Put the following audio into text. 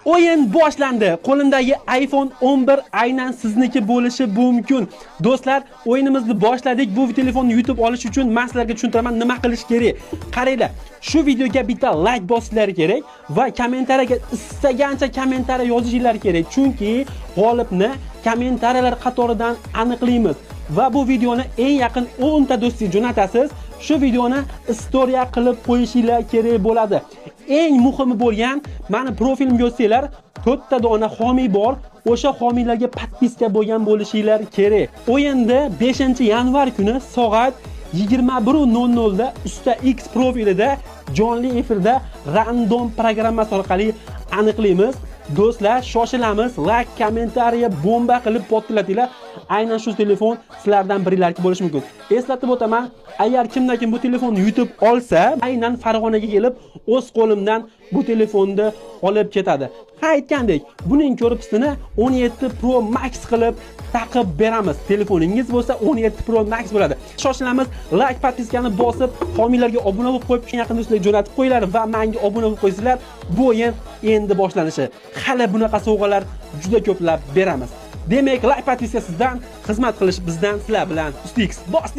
O'yin boshlandi. Qo'limdagi iPhone 11 aynan sizniki bo'lishi mumkin. Do'stlar, o'yinimizni boshladik. Bu telefonni yutib olish uchun men sizlarga tushuntiraman nima qilish kerak. Qaranglar, shu videoga bitta like bosishlar kerak va kommentariyaga istagancha kommentariya yozishinglar kerak. Chunki g'olibni kommentariyalar qatoridan aniqlaymiz va bu videoni eng yaqin 10 ta do'stingizga jo'natasiz. Shu videoni istoriya qilib qo'yishinglar kerak bo'ladi. Eng muhimi bo'lgan, meni profilimga o'tsanglar, 4 ta dona homiy bor. O'sha homiylarga podpiska bo'lgan bo'lishinglar kerak. O'yinda 5-yanvar kuni soat 21:00 da Usta X profilida jonli efirda random programmasi orqali aniqlaymiz. Do'stlar, shoshilamiz, like, kommentariya bomba qilib portlatinglar. Aynan shu telefon sizlardan birilarki bo'lishi mumkin. Eslatib o'taman, agar kimdan kim bu telefonni yutib olsa, aynan Farg'onaga kelib o'z qo'limdan bu telefonni olib ketadi. Ha, aytgandek, buning ko'ribsini 17 Pro Max qilib taqib beramiz. Telefoningiz bo'lsa 17 Pro Max bo'ladi. Shoshilamiz, like, podpiskani bosib, homiylarga obuna bo'lib qo'yib, yaqin do'stlarga jo'natib qo'yinglar va menga obuna bo'lib qo'ysanglar, bu o'yin endi boshlanishi. Hali bunaqa sovg'alar juda ko'plab beramiz. Demak, like, podpiska sizdan, xizmat qilish bizdan, sizlar bilan Usta X. Bosdik.